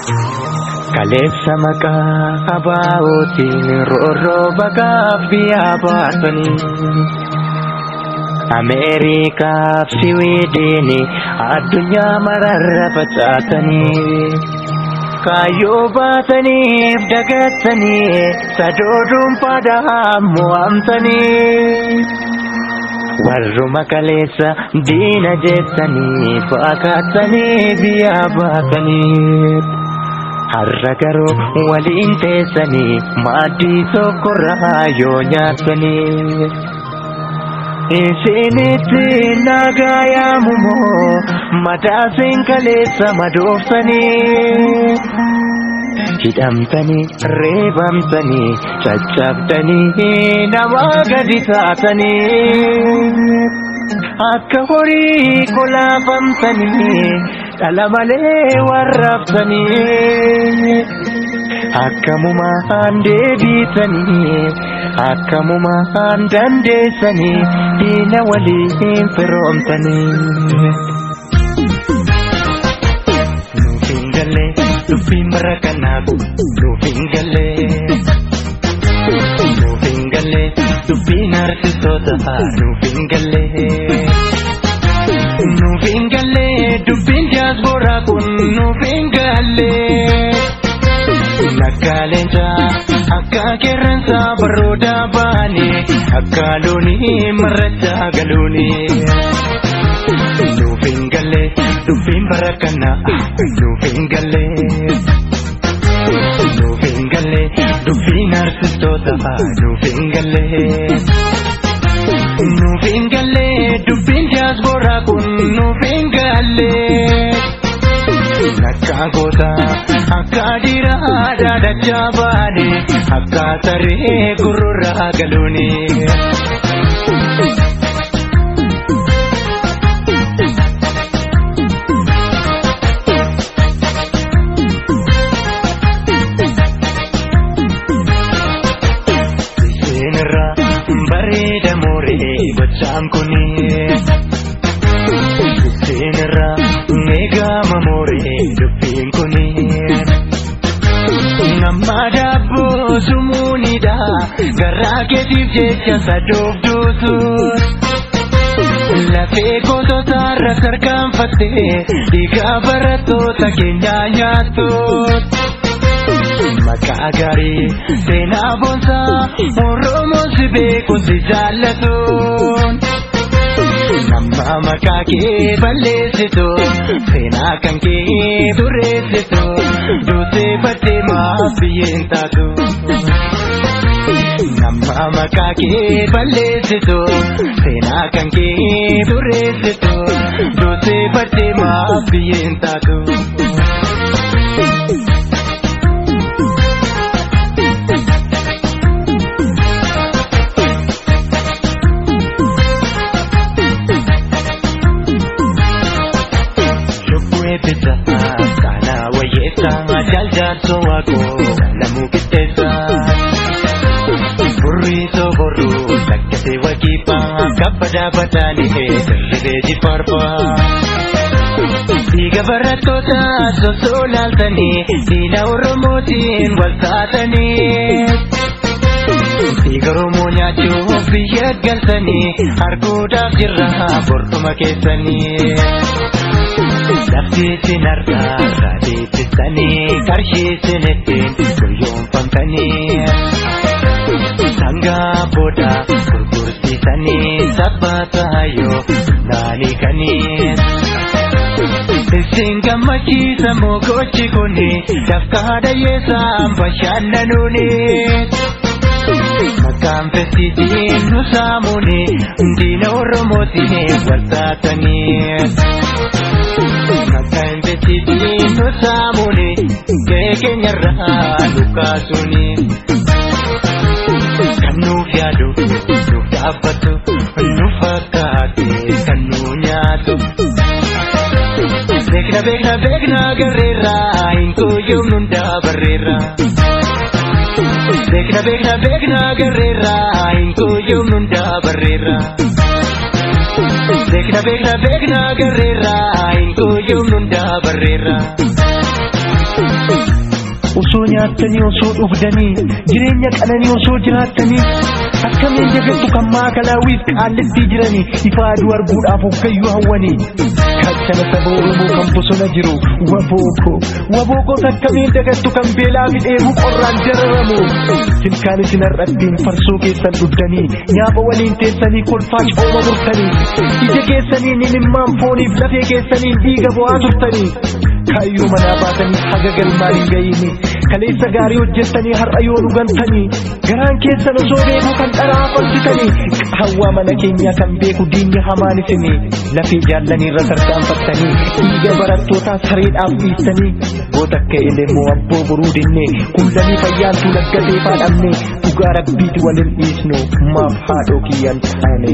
Kaleessa maqaa abaa'ootiin roorroo baqaaf biyyaa baasanii. Ameerikaaf Siwiidin addunyaa mararra facaasanii. Kaayyoo baataniif dagatanii sadoo dhuunfaadhaan mo'amtanii. Warruma kaleessa diina jettanii fakkaatanii biyyaa baatanii. Har'a garuu waliin teessanii maaddii tokkorraa yoo nyaattanii. Isinitti nagaa yaamumoo mataasiin kaleessa madooftanii. Hidhamtanii reebamtanii caccabtanii nama gadi taatanii. Akka horii kolaafamtanii dhala malee warraabsanii. Akkamumaan deebitanii akkamumaan dandeessanii diina waliin firoomtanii. Nuuf hin galle dubbiin bara kanaaf nuuf hin galle. Nuuf hin galle dubbiin artistoota nuuf hin galle. Nuuf hin galle dubbiin diyaaspooraa kun nuuf hin galle. Akka leencaa akka qeerransaa barooda baane akka loonii marrachaa galuuni. Nuuf hin galle dubbiin bara kana nuuf hin galle. Nuuf hin galle dubbiin artistoota nuuf hin galle. Nuuf hin galle dubbiin diyaaspooraa kun nuuf hin galle. Akka goota akka dhiiraa dhaadachaa baane akka saree gurrurraa galuuni. Isheenirraa bareeda mooree gochaan kuni. Isheenirraa eegama mooree dubbiin kuni. Nama daabboo sumuunidha garaa keetiif jecha sadoof duutu. Lafee goototaarra tarkaanfattee dhiiga barattoota keenyaa nyaattu. Maqaa gaarii seenaa boonsaa Oromoon si beeku si jaallatu. Nama maqaa kee balleessitu seenaa kan kee dureessitu duutee baddee maaf biyyeen taatu. Nama maqaa kee balleessitu seenaa kan kee dureessitu duutee baddee maaf biyyeen taatu. Lubbuu eebbisa kana wayyeessa jaaljaarso waaqoo lamuu qixxeessa. Burriisoo borruu lakkatee wakiibbaa kabbadaa bataanii dirribee jifarfaa. Dhiiga barattoota sosoo laaltanii diina Oromootiin wal taatanii. Dhiiga Oromoo nyaachuuf biyya galtanii arguudhaaf jirra bortuma keessanii. Lafti isin harkaa deebistanii qarshii isin ittiin guyyoomfamtanii. Sangaa booda gurgursiisanii sabbata hayyoo naaniikanii. Isin gammachiisa mogochi kuni dafqa dhayyeessaan bashannanuuni. Maqaan festiitiin nu saamuuni diina Oromootiin wal taatanii. Maqaan festiitiin nu saamuuni gahee keenyarraa nu kaasuuni. Kan nuuf yaadu nuuf dhaabbatu nu fakkaate kan nu nyaatu. Beekna beekna beekna garreerra hin tooyyomnu hundaa barreerra. Beekna beekna beekna garreerra hin tooyyomnu hundaa barreerra. Beekna beekna beekna garreerra hin tooyyomnu hundaa barreerra. Osoo nyaattanii, osoo dhugdanii, jireenya qananii osoo jiraattanii, akkamiin jagattu kan maakalaawwiif qaallittii jiranii ifa aduu arguudhaaf hoggayyuu hawwanii. Gaachana saba Oromoo kan bosona jiru wabooko wabookos akkamiin dagattu kan beelaa fi dheebuu qorraan dararamu. Silkaan isin har'attiin farsoo keessan dhugdanii, nyaaba waliin teessanii kolfaa cooma murtanii, ija keessaniin imimmaan fooniif lafee keessaniin dhiiga bo'aa turtanii. Kaayyoo manaa baatanii haga galmaan hin ga'iini, kaleessa gaarii hojjettanii har'a yoo dhugantanii, garaan keessan osoo beeku kan dharaa falfitanii, qaawwaa mana keenyaa kan beeku diinni hamaan isinii, lafee jaallanii irra tarkaanfattanii, dhiiga barattootaa sareedhaaf dhiistanii, goota akka elemoo abboo boruu dinnee kullanii fayyaantuu laggatee faadhamne, dhugaa rabbiiti waliin dhiisnu maaf haadhoo kiyyan taane.